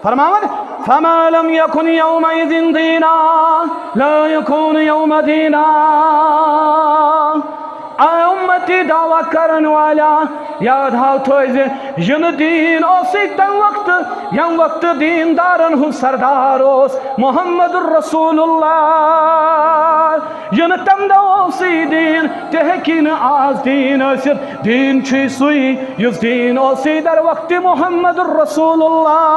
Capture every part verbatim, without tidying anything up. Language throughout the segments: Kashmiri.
فرماوان، فما لم يكن يومئذ دينا لا يكون يوم دينا۔ اے امتی دعویٰ کرن والا، یاد ہاو تھٲوزِ، یہِ نہٕ دیٖن اوسُے تَمہِ وقتہٕ، ییٚمہِ وقتہٕ دیٖن دارن ہُنٛد سردار اوس محمد رسول اللہ۔ یہِ نہٕ تَمہِ دۄہ اوسُے دیٖن، تہِ ہیٚکی نہٕ آز دیٖن ٲسِتھ۔ دیٖن چھُے سُے، یُس دیٖن اوسُے در وقتِ محمد رسول اللہ۔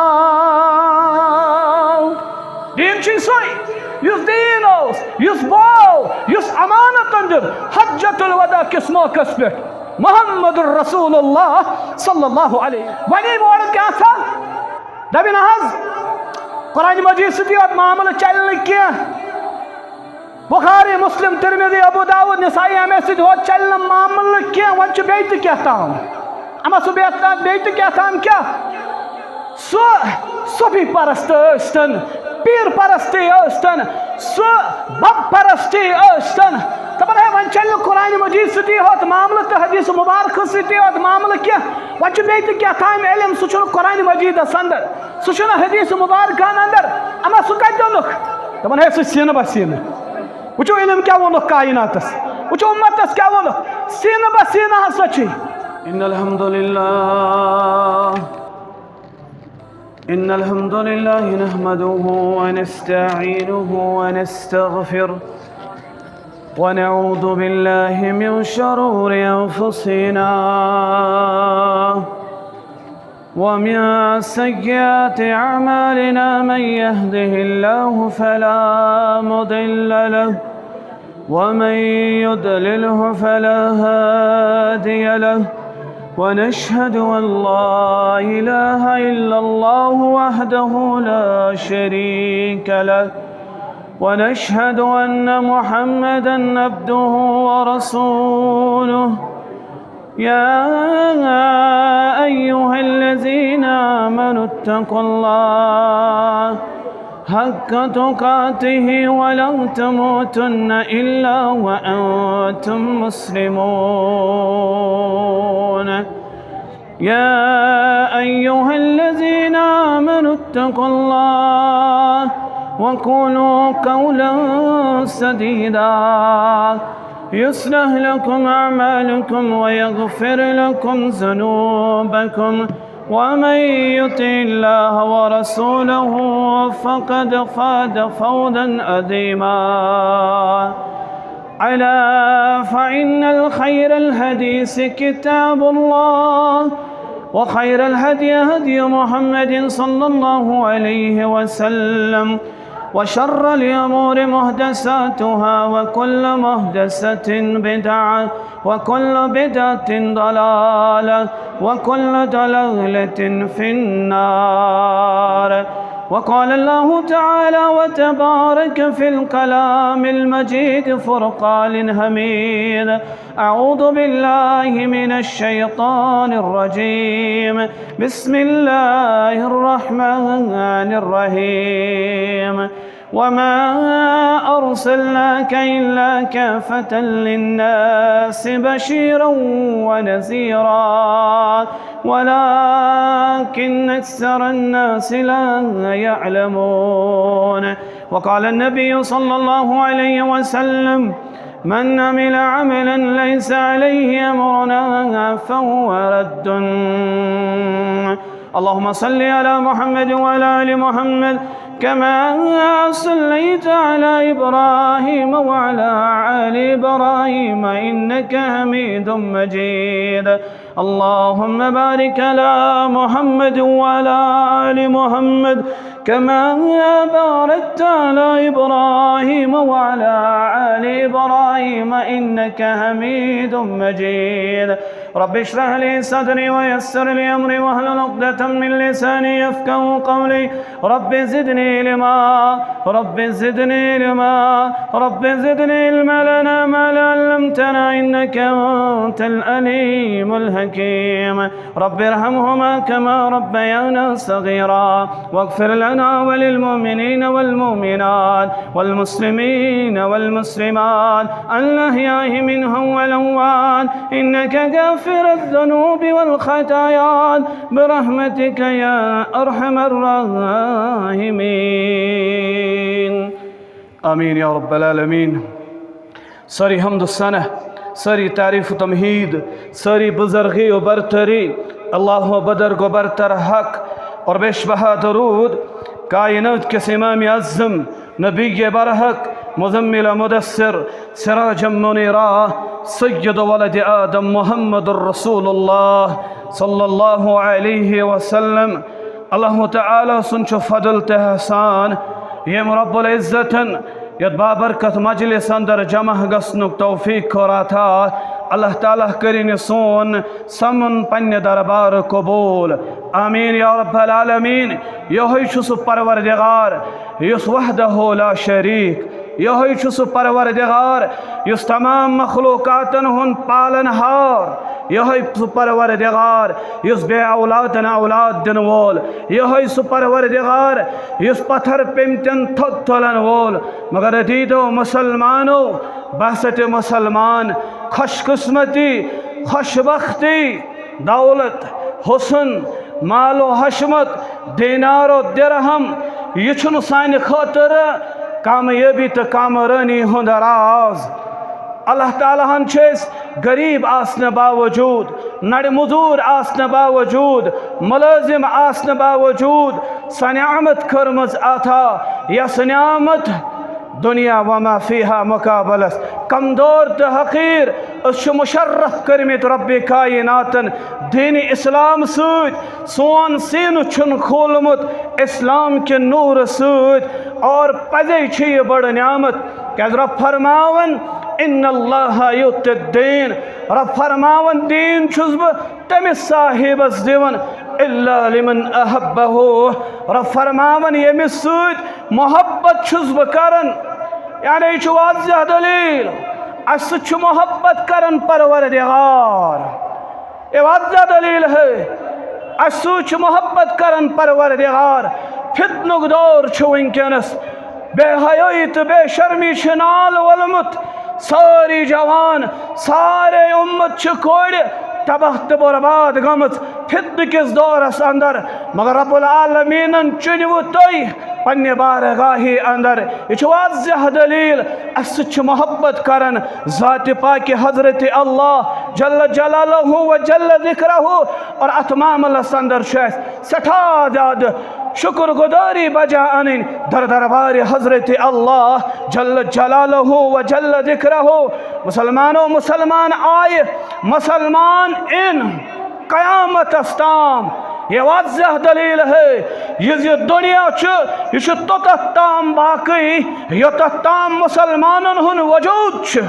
دیٖن چھُے سُے، یُس دیٖن اوس، یُس بوو، یُس امانتن دیُت حجۃ الوداع کِس موقعس پٮ۪ٹھ محمد رسول اللہ صلی اللہ علیہ۔ وۄنۍ یی اورٕ کیٛاہ سا؟ دَپہِ نہ حظ، قرآن مجید سۭتی یوت معاملہٕ چلہِ نہٕ کینٛہہ۔ بخاری، مسلم، ترمذی، ابو داؤد، نسائی، امے سۭتۍ ہوت چلہِ نہٕ معاملہٕ کینٛہہ۔ وۄنۍ چھُ بیٚیہِ تہِ کینٛہہ تام۔ اما سُہ بیٚیہِ تام، بیٚیہِ تہِ کینٛہہ تام کیٛاہ؟ سُہ صوفی پرست ٲسۍتن، پیٖر پرستی ٲسۍتن، سُہ بت پرستی ٲسۍتن۔ دَپان ہے، وۄنۍ چلہِ نہٕ قرآن مجید سۭتی ہوت معاملہٕ تہٕ حدیث مبارکہٕ سۭتی ہوت معاملہٕ کینٛہہ۔ وۄنۍ چھُ بیٚیہِ تہِ کینٛہہ تام علم، سُہ چھُنہٕ قرآن مجیدس اندر، سُہ چھُنہٕ حدیث مبارکہن اندر۔ اما سُہ کتہِ اوٚنُکھ؟ دَپان ہے، سُہ سینہٕ بہ سینہٕ۔ وٕچھِو علم کیٛاہ ووٚنُکھ کائناتس، وٕچھِو اُمتس کیٛاہ ووٚنُکھ، سینہٕ بہ سینہٕ ہسا چھُ۔ إن الحمد لله إن الحمد لله نحمده ونستعينه ونستغفره، ونعوذ بالله من شرور أنفسنا ومن سيئات أعمالنا. من يهده الله فلا مضل له، ومن يضلله فلا هادي له. ونشهد أن لا إله إلا الله وحده لا شريك له. ونشهد أن محمدا عبده ورسوله. يا أيها الذين آمنوا اتقوا الله حق تقاته ولا تموتن إلا وأنتم مسلمون. يا أيها الذين آمنوا اتقوا الله وقولوا قولا سديدا يصلح لكم أعمالكم ويغفر لكم ذنوبكم، ومن يطع الله ورسوله فقد فاز فوزا عظيما. ألا فإن الخير الحديث كتاب الله، وخير الهدي هدي محمد صلى الله عليه وسلم، وشر الأمور محدثاتها، وكل محدثة بدعة، وكل بدعة ضلالة، وكل ضلالة في النار. وقال الله تعالى وتبارك في الكلام المجيد فرقان حميد: أعوذ بالله من الشيطان الرجيم. بسم الله الرحمن الرحيم. وما أرسلناك إلا كافة للناس بشيرا ونذيرا ولكن أكثر الناس لا يعلمون. وقال النبي صلى الله عليه وسلم: من عمل عملا ليس عليه أمرنا فهو رد. اللهم صل على محمد وعلى آل محمد كما صليت على إبراهيم وعلى آل إبراهيم إنك حميد مجيد. اللهم بارك على محمد وعلى آل محمد كما باركت على إبراهيم وعلى آل إبراهيم إنك حميد مجيد. رب اشرح لي صدري ويسر لي أمري واحلل عقدة من لساني يفقهوا قولي. رب زدني علما، رب زدني علما، رب زدني علما، لنا ما لا علمتنا إنك أنت العليم الحكيم. رب ارحمهما كما ربيانا صغيرا، واغفر لنا وللمؤمنين والمؤمنات والمسلمين والمسلمات الأحياء منهم والأموات إنك غفور مغفر الذنوب والخطايا برحمتك يا أرحم الراحمين. آمين يا رب العالمين. ساری حمد و ثنا، ساری تعریف و تمہید، ساری بزرگی و برتری اللہ و بدرگ و برتر حق اور بیش بہا درود کائنات کے امام اعظم، نبی برحق، مزمل مدثر، سراجا منیرا، سید ولد آدم محمد رسول اللہ صلی اللہ علیہ وسلم۔ اللہ تعالیٰ سُنٛد چھُ فضل تہٕ احسان، ییٚمۍ رب العزتن یتھ بابرکت مجلس اندر جمع گژھنُک توفیق کوٚر عطا۔ اللہ تعالیٰ کٔرِنۍ سون سمن پننہِ دربار قبول۔ آمین یا رب العالمین۔ یہوے چھُ سُہ پروردگار یُس وحدہ لا شریک، یہوے چھُ سُہ پروردگار یُس تمام مخلوقاتن ہُنٛد پالن ہار، یہوے سُہ پروردگار یُس بے اولادن اولاد دِنہٕ وول، یہوے سُہ پروردگار یُس پتھر پیمتن تھوٚد تُلن وول۔ مگر عزیزو مسلمانو، بہٕ ہسا تہِ مسلمان، خوش قسمتی، خوش بختی، دولت، حسن، مال و حشمت، دینار و درہم، یہِ چھُنہٕ سانہِ خٲطرٕ کامیٲبی تہٕ کامرٲنی ہُنٛد راز۔ اللہ تعالیٰ ہن چھِ أسۍ غریب آسنہٕ باوجود، نڑِ مزور آسنہٕ باوجود، ملٲزم آسنہٕ باوجود سۄ نعمت کٔرمٕژ عطا، یۄس نعمت دنیا وما فیہا مقابلس کمزور تہٕ حقیر۔ أسۍ چھِ مشرف کٔرمٕتۍ رب کائناتن دین اسلام سۭتۍ۔ سون سینہٕ چھُن کھولمُت اسلام کہِ نورٕ سۭتۍ۔ اور پزے چھِ یہِ بٔڑ نعمت، کیازِ رب فرماون، ان اللہ یؤتی الدین، رب فرماون، دین چھُس بہٕ تٔمِس صاحبس دِوان، الا لمن احبہ، رب فرماون، ییٚمِس سۭتۍ محبت چھُس بہٕ کران۔ یعنی یہِ چھُ واضح دلیل، اسہِ سۭتۍ چھُ محبت کران پروردگار۔ یہ واضح دلیل ہے، اسہِ سۭتۍ چھُ محبت کران پروردگار۔ فتنُک دور چھُ وٕنکیٚنس، بے حیٲیی تہٕ بے شرمی چھِ نال وولمُت۔ سٲری جوان، سارے امت چھِ کورِ تباہ تہٕ برباد گٔمٕژ فتنہٕ کِس دورس اندر۔ مگر رب العالمینن چُنوٕ تُہۍ پننہِ بارگاہہِ اندر۔ یہ چھُ واضح دلیل، اسہِ سۭتۍ چھِ محبت کران ذات پاک حضرت اللہ جل جلالہ و جل ذکرہ۔ اور اتھ معاملس اندر چھُ اسہِ سٮ۪ٹھاہ زیادٕ شکر گزاری بجا انٕنۍ در دربار حضرت اللہ جل جلالہ و جل ذکرہ۔ مسلمانو، مسلمان آیہِ، مسلمان ان قیامتس تام۔ یہ واضح دلیل ہے، یہِ زِ دنیا چھُ، یہِ چھُ توٚتتھ تام باقی، یوٚتتھ تام مسلمانن ہُنٛد وجود چھُ۔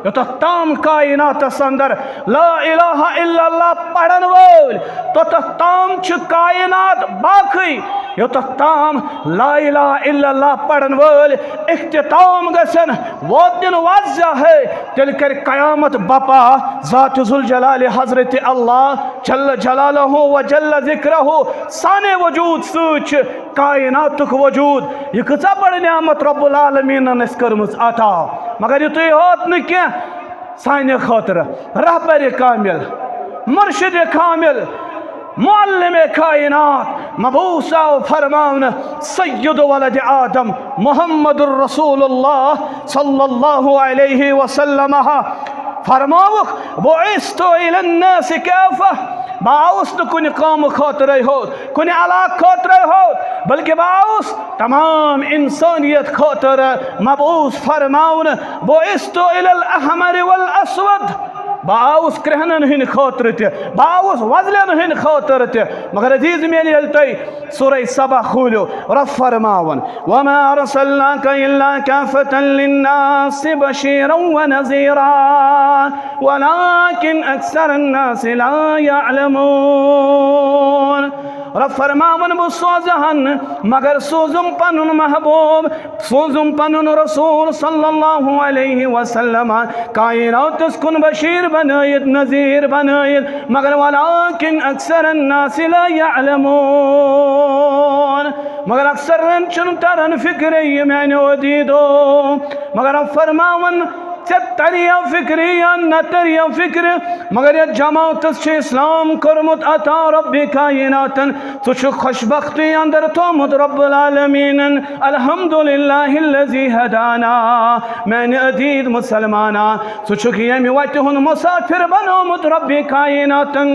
یوٚتتھ تام کائناتس اندر لا الہ الا اللہ پرن وٲلۍ، توٚتتھ تام چھِ کائنات باقی۔ یوٚتتھ تام لا الہ الا اللہ پرن وٲلۍ اختتام گژھن، ووت دِن واضح ہے، تیٚلہِ کرِ قیامت بپا ذات ذوالجلال حضرت اللہ جل جلالہ و جل ذکرہ۔ سانے وجود سۭتۍ چھِ کائناتُک وجود۔ یہ کۭژاہ بڑ نعمت رب العالمینن اسہِ کٔرمٕژ عطا۔ مگر یُتُے ہوت نہٕ کینٛہہ، سانہِ خٲطرٕ رہبر کامل، مرشد کامل، معلم کائنات، مبعوث آو فرماونہٕ سید ولد آدم محمد رسول اللہ صلی اللہ علیہ وسلم۔ فرماوُکھ، بعثت الی الناس کافہ، بہٕ آوُس نہٕ کُنہِ قومہٕ خٲطرَے ہوت، کُنہِ علاقہٕ خٲطرَے ہوت، بلکہ بہٕ آوُس تمام انسانیت خٲطرٕ مبعوث فرماونہٕ۔ بعثت الی الاحمر والاسود، بہٕ آوُس کرٛہنن ہٕنٛدِ خٲطرٕ تہِ، بہٕ آوُس وۄزلٮ۪ن ہٕنٛدِ خٲطرٕ تہِ۔ مگر عزیز میٲنۍ، ییٚلہِ تۄہہِ سورہ سبا کھوٗلِو، رب فرماوان، وما ارسلناک الا کافة للناس بشیرا ونذیرا ولکن اکثر الناس لا یعلمون۔ رب فرماوان، بہٕ سوزہن، مگر سوزُم پنُن محبوب، سوزُم پنُن رسول صلی اللہ علیہ وسلم کائناتس کُن بشیر بنٲیِتھ، نذیر بنٲیِتھ، مگر ولکن اکثر الناس لا یعلمون، مگر اکثرن چھُنہٕ تران فکرے یہِ میانیو عزیزو۔ مگر رب فرماوان، ژےٚ تریہ فکرِ یا نہ تریہ فکرِ، مگر یتھ جماعتس چھُ اسلام کوٚرمُت عطا رب کائناتن۔ ژٕ چھُکھ خوشبختی اندر تھومُت رب العالمینن۔ الحمدللہ الذی ہدانا۔ میانہِ عزیز مسلمانا، ژٕ چھُکھ ییٚمہِ وتہِ ہُنٛد مسافر بنومُت رب کائناتن،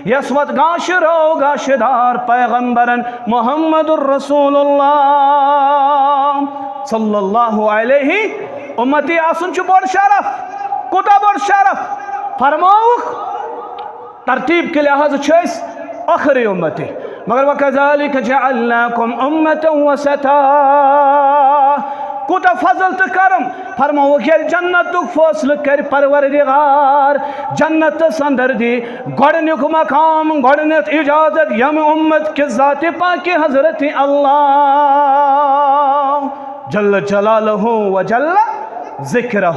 یس وت گاشہِ رو گاشہِ دار پیغمبرن محمد رسول اللہ صلی اللہ علیہ۔ امتی آسُن چھُ بوٚڑ شرف۔ کوٗتاہ بوٚڑ شرف؟ فرمووُکھ، ترتیب کہِ لحاظ چھِ أسۍ ٲخری امتی، مگر وَكَذَلِكَ جَعَلْنَاكُمْ أُمَّةً وَسَطًا۔ کوٗتاہ فضل تہٕ کرم۔ فرمووُکھ، ییٚلہِ جنتُک فٲصلہٕ کرِ پروردگار، جنتس اندر دی گۄڈٕنیُک مقام، گۄڈٕنیتھ اجازت ییٚمہِ امت کہِ ذاتِ پاکہِ حضرت اللہ جل جلالہ و جل ذکرہ۔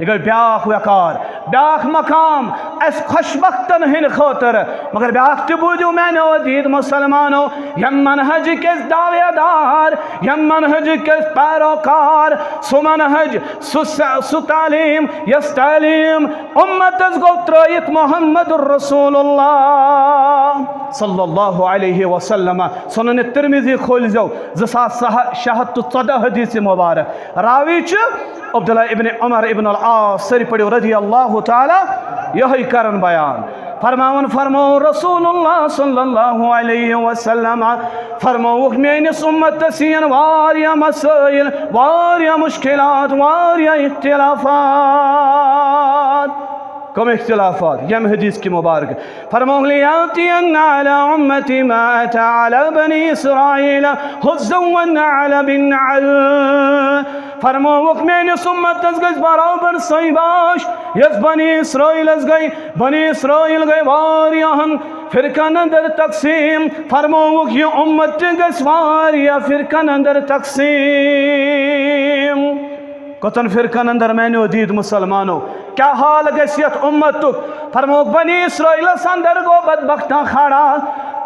یہِ گٔے بیاکھ وقار، بیاکھ مقام اسہِ خوشبختن ہٕنٛدِ خٲطرٕ۔ مگر بیاکھ تہِ بوٗزِو میانیو عزیز مسلمانو، ییٚمہِ منہج کِس دعوے دار، ییٚمہِ منہج کِس پیروکار، سُہ منہج، سُہ س-، سُہ تعلیٖم، یۄس تعلیٖم امتس گوٚو ترٲیِتھ محمد رسول اللہ صلی اللہ علیہ وسلم۔ سنن ترمذی کھولزیو، زٕ ساس شےٚ ہتھ تہٕ ژۄدہ حدیث مبارک۔ راوی چھُ عبداللہ ابن عمر ابن العاص، سٲری پٔرِو رضی اللہ تعالیٰ، یِہوٚے کرن بیان۔ فرماوان فرموو رسول اللہ صلی اللہ علیہ وسلم، فرمووُکھ، میٲنِس اُمتس یِن واریاہ مسٲیِل، واریاہ مشکلات، واریاہ اختلافات۔ کم اختلافات؟ ییٚمہِ حدیث کہِ مبارک۔ فرمووُکھ، لِيَأْتِيَنَّ عَلَى أُمَّتِي مَا أَتَى عَلَى بَنِي إِسْرَائِيلَ حُزًّا وَنَعْلًا بِنَعْلٍ۔ فرمووُکھ، میٲنِس اُمتس گژھِ برابر سۄے باش، یۄس بنی اسرائیلس گٔے۔ بنی اسرائیل گٔے واریاہن فرقن اندر تقسیم۔ فرمووُکھ، یہِ اُمت تہِ گژھِ واریاہ فرقن اندر تقسیم۔ کٔژن فرقن اندر میانیو عزیز مسلمانو؟ کیا حال گژھِ یتھ اُمتُک؟ فرمووُکھ، بنی اسرائیلس اندر گوٚو بدبختن کھڑا۔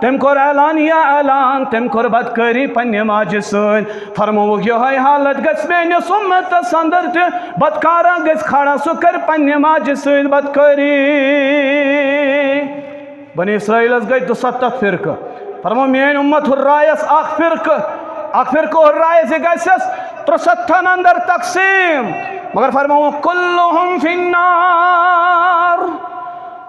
تٔمۍ کوٚر اعلانیہ اعلان، تٔمۍ کوٚر بدکٲری پننہِ ماجہِ سۭتۍ۔ فرمووُکھ، یِہوٚے حالت گژھِ میٲنِس اُمتس اندر تہِ، بدکارا گژھِ کھڑا، سُہ کرِ پننہِ ماجہِ سۭتۍ بدکٲری۔ بنی اسرائیلس گٔے دُستتھ فرقہٕ۔ فرموو، میٲنۍ اُمت ہُررایس اکھ فرقہٕ، اکھ فرقہٕ ہُررایس، یہِ گژھٮ۪س ترُستتھن اندر تقسیم۔ مگر فرمووُکھ، كُلُّهُمْ فِي النَّارِ۔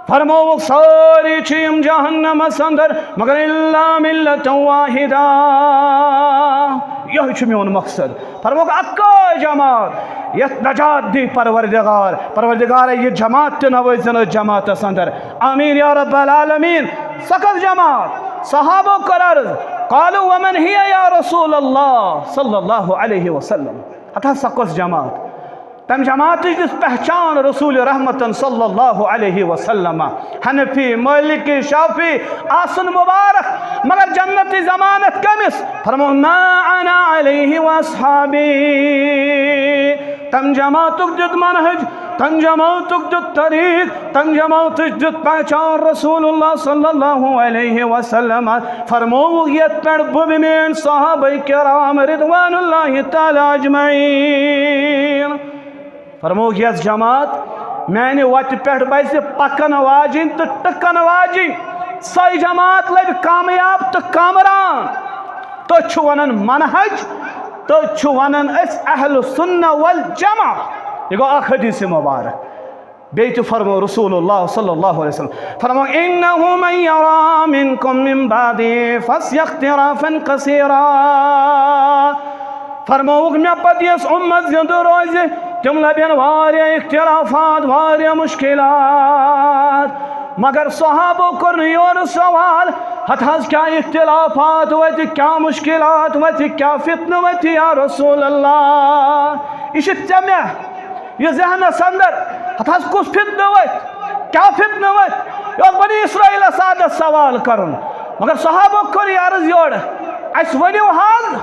فرمووُکھ، سٲری چھِ یِم جہنمس اندر، مگر إِلَّا مِلَّةً وَاحِدَةً۔ یِہوٚے چھُ میون مقصد۔ فرمووُکھ، اکٲے جماعت یتھ نجات دی پروردگار۔ پروردگار، یہِ جماعت تہِ نوٲزِن أتھۍ جماعتس اندر۔ آمین یا رب العالمین۔ سۄ کۄس جماعت؟ صحابو کٔر عرض، قالوا ومن هي یا رسول اللہ صلی اللہ علیہ وسلم۔ ہتا سۄ کۄس جماعت؟ تم جماعتٕچ دِژ پہچان رسول رحمتن صلی اللہ علیہ وسلم۔ حنفی، مالکی، شافعی آسن مبارک، مگر جنتی ضمانت کٔمِس؟ فرمو، ما انا علیہ واصحابی۔ تم جماعتُک دیُت منہج، تم جماعتُک دیُت طریق، تم جماعتٕچ دیُت پہچان رسول اللہ صلی اللہ علیہ وسلم۔ فرمووُکھ، یتھ پٮ۪ٹھ بہٕ بیٚیہِ میٲنۍ صحابہ کرام رضوان اللہ تعالیٰ اجمعین۔ فرمووُکھ، یۄس جماعت میانہِ وتہِ پٮ۪ٹھ بسہِ پکن واجِنۍ تہٕ ٹٕکن واجِنۍ، سۄے جماعت لبہِ کامیاب تہٕ کامران۔ تٔتھۍ چھُ ونان منہج، تٔتھۍ چھُ ونان أسۍ اہل سنہ والجماع۔ یہِ گوٚو اکھ حدیث مبارک۔ بیٚیہِ تہِ فرموو رسول اللہ صلی اللہ علیہ وسلم، فرموو، انہ من یرا منکم من بعدی فسیخترافا کثیرا۔ فرمووُکھ، مےٚ پتہٕ یۄس اُمت زِندٕ روزِ، تِم لبن واریاہ اختلافات، واریاہ مشکلات۔ مگر صحابو کوٚر نہٕ یورٕ سوال، ہتہٕ حظ کیٛاہ اختلافات وتہِ، کیٛاہ مشکلات وتہِ، کیٛاہ فتنہٕ وتہِ یا رسول اللہ؟ یہِ چھِ ژےٚ مےٚ، یہِ ذہنس اندر، ہتہٕ حظ کُس فتنہٕ وتہِ، کیٛاہ فتنہٕ وتہِ؟ یہِ اوس بنی اسرائیلس عادت سوال کرُن۔ مگر صحابو کوٚر یہِ عرض یورٕ، اسہِ ؤنِو حظ،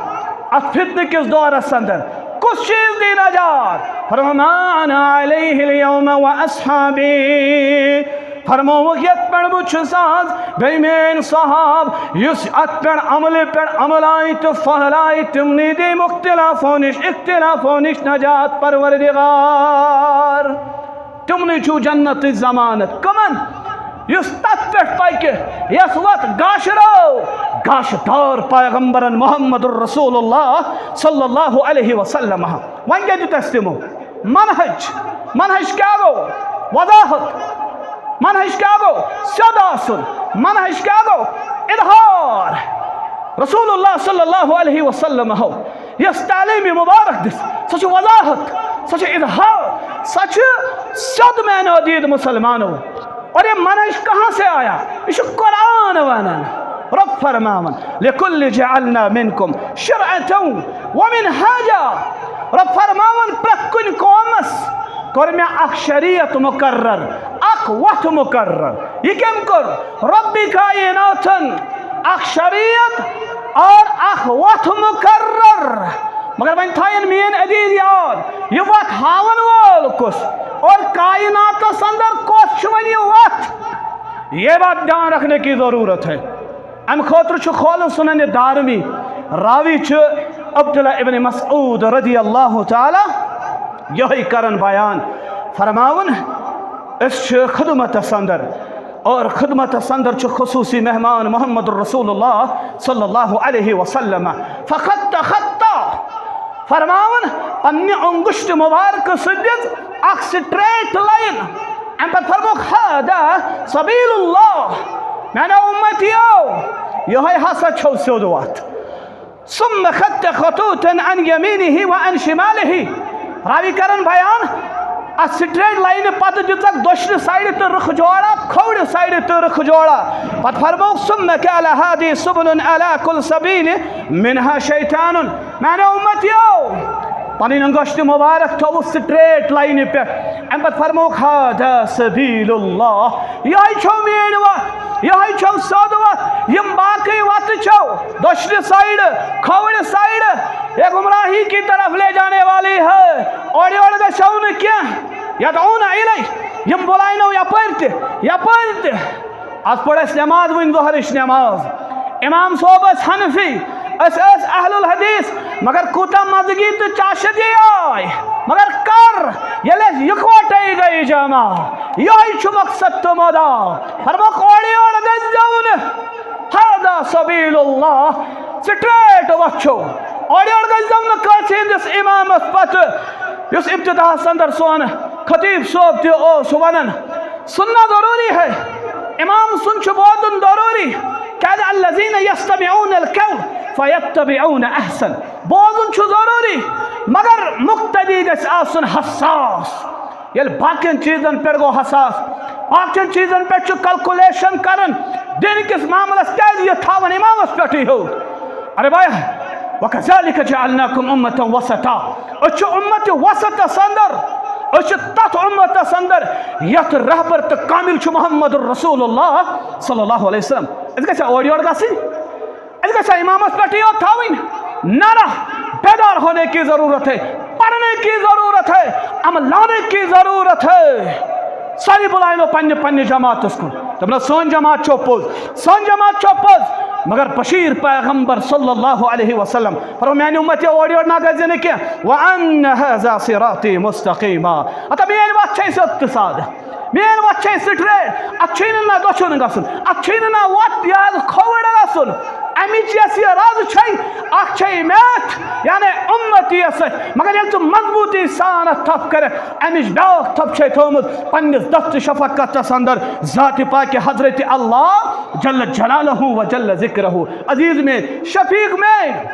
اتھ فتنہٕ کِس دورس اندر کُس چیز دی نجات؟ فرموو، ما انا علیہ الیوم و اصحابی۔ فرمووُکھ، یَتھ پٮ۪ٹھ بہٕ چھُس آز، بیٚیہِ میٲنۍ صحاب، یُس اَتھ پٮ۪ٹھ عملہِ پٮ۪ٹھ عمل آیہِ تہٕ پھٔہلایہِ، تِمنٕے دِیہِ مُختلافو نِش، اختلافو نِش نجات پروردگار۔ تِمنٕے چھُو جنتٕچ ضمانت۔ کٕمن؟ یُس تَتھ پٮ۪ٹھ پَکہِ، یَس وَتھ گاشرو، گاشدار پیغمبرن محمد رسول اللہ صلی اللہ علیہ وسلم۔ وۄنۍ کیٛاہ دیُت اَسہِ تِمو؟ منہج۔ منہج کیٛاہ گوٚو؟ وضاحت۔ منہج کیٛاہ گوٚو؟ سیوٚد آسُن۔ منہج کیٛاہ گوٚو؟ اظہار۔ رسول اللہ صلی اللہ علیہ وسلم ہو یۄس تعلیٖم مُبارک دِژ، سۄ چھِ وضاحت، سۄ چھِ اظہار، سۄ چھِ سیوٚد میانیو دیٖد مُسلمانو۔ اور یہ منہج کہاں سے آیا؟ یہ چھُ قرآن ونان۔ رب فرماون، لِكُلِّ جَعَلْنَا مِنْكُمْ شِرْعَةً وَمِنْهَاجًا۔ رب فرماون، پرٛٮ۪تھ کُنہِ قومس کوٚر مےٚ اکھ شریعت مُقرر، اکھ وتھ مُقرر۔ یہ کٔمۍ کوٚر؟ رب کائناتن۔ اکھ شریعت اور اکھ وتھ مُقرر۔ مگر وۄنۍ تھاین میٲنۍ عزیز یاد، یہ وتھ ہاون وول کُس اور کائناتس اندر کۄس چھِ وۄنۍ یہ وتھ؟ یہ بات دھیان رکھنے کی ضرورت ہے۔ امہِ خٲطرٕ چھُ کھولُن سنن دارمی، راوی چھُ عبداللہ ابن مسعود رضی اللہ تعالی، یہے کرن بیان فرماون، أسۍ چھِ خدمتس اندر اور خدمتس اندر چھُ خصوصی مہمان محمد رسول اللہ صلی اللہ علیہ وسلم۔ فخط خطا، فرماون، پننہِ انگشت مبارک سۭتۍ دِژ اکھ straight line۔ امہِ پتہٕ فرمووُکھ، هذا سبيل الله، میانیو امتیو، یہے ہسا چھو سیوٚد وتھ۔ ثم خط خطوطا عن يمينه وعن شماله۔ راوی کرن بیان، اتھ straight line پتہٕ دِژکھ دٔچھنہِ side تہٕ رٕکھ جوڑا، کھوورِ side تہٕ رٕکھ جوڑا۔ پتہٕ فرمووُکھ، ثم قال، هذه سبل على كل سبيل منها شيطان۔ میانیو امتیو، پنٕنۍ انگشت مبارک تھٲوٕکھ straight line پٮ۪ٹھ۔ امہِ پتہٕ فرمووُکھ، هذا سبيل الله، یہے چھو میٲنۍ وتھ، یہے چھو سیوٚد وتھ۔ یم باقی وتہٕ چھو دٔچھنہِ side، کھوورِ side، یہ گمراہی کی طرف لے جانے والی ہے۔ اورٕ یورٕ گژھو نہٕ کینٛہہ۔ يدعون إليه، یم بلاینو یپٲرۍ تہِ، یپٲرۍ تہِ۔ از پٔر اسہِ نماز، وۄنۍ ظہرٕچ نماز۔ امام صٲب ٲسۍ حنفی، أسۍ ٲسۍ اہل الحدیث، مگر کوٗتاہ مزگی تہٕ چاشتگی آے۔ مگر کر؟ ییٚلہِ أسۍ یکوٹے گٔے جمع۔ یہے چھُ مقصد تہٕ مدعا۔ فرمووُکھ، اورٕ یورٕ گژھِ زیو نہٕ۔ هذا سبيل الله، straight وتھ چھو۔ اورٕ یورٕ گژھِ زیو نہٕ کٲنٛسہِ ہٕنٛدِس امامس پتہٕ، یُس ابتداہس اندر سون خطیب صٲب تہِ اوس ونان۔ سننا ضروری ہے، امام سُنٛد چھُ بوزُن ضروری۔ کیازِ؟ الذين يستمعون القول فيتبعون احسن۔ بوزُن چھُ ضروری، مگر مقتدی گژھِ آسُن حساس۔ ییٚلہِ باقین چیزن پٮ۪ٹھ گوٚو حساس، باقین چیزن پٮ۪ٹھ چھُ calculation کران، دین کِس معاملس کیازِ یہِ تھاوان امامس پٮ۪ٹھٕے ہیوٚر؟ ارے بھایا، وَكَذَلِكَ جَعَلْنَاكُمْ أُمَّةً وَسَطًا۔ أسۍ چھِ امت وسطس اندر، أسۍ چھِ تتھ امتس اندر یتھ رہبر تہٕ کامل چھُ محمد رسول اللہ صلی اللہ علیہ وسلم۔ أسۍ گژھِ اورٕ یورٕ گژھٕنۍ؟ أسۍ گژھِ امامس پٮ۪ٹھٕے یوت تھاوٕنۍ؟ نہ، نہ، بیدار ہونے کی ضرورت ہے، پڑھنے کی ضرورت ہے، عمل لانے کی ضرورت ہے۔ ساری بلاینو پننہِ پننہِ جماعتس کُن۔ دوٚپنس، سٲنۍ جماعت چھو پوٚز، سٲنۍ جماعت چھو پوٚز، مگر بشیر پیغمبر صلی اللہ علیہ وسلم فرمو، میانہِ امت یہِ اورٕ یورٕ نہ گژھِ نہٕ کینٛہہ۔ وَأَنَّ هَذَا صِرَاطِي مُسْتَقِيمًا۔ ہتا میٲنۍ وتھ چھے سیوٚد تہٕ سادٕ، میٲنۍ وتھ چھے straight، اتھ چھے نہٕ نہ دٔچھُن گژھُن، اتھ چھے نہٕ نہ وتھ یہِ حظ کھووُر گژھُن۔ امِچ یۄس یہِ رز چھے، اتھ چھے میتھ، یعنی امتی یس سۭتۍ۔ مگر ییٚلہِ ژٕ مضبوٗطی سان اتھ تھپھ کرکھ، امِچ بیاکھ تھپھ چھے تھٲومٕژ پننِس دست شفقتس اندر ذات پاک حضرت اللہ جل جلالہ و جل ذکرہ۔ عزیز میں، شفیق میں،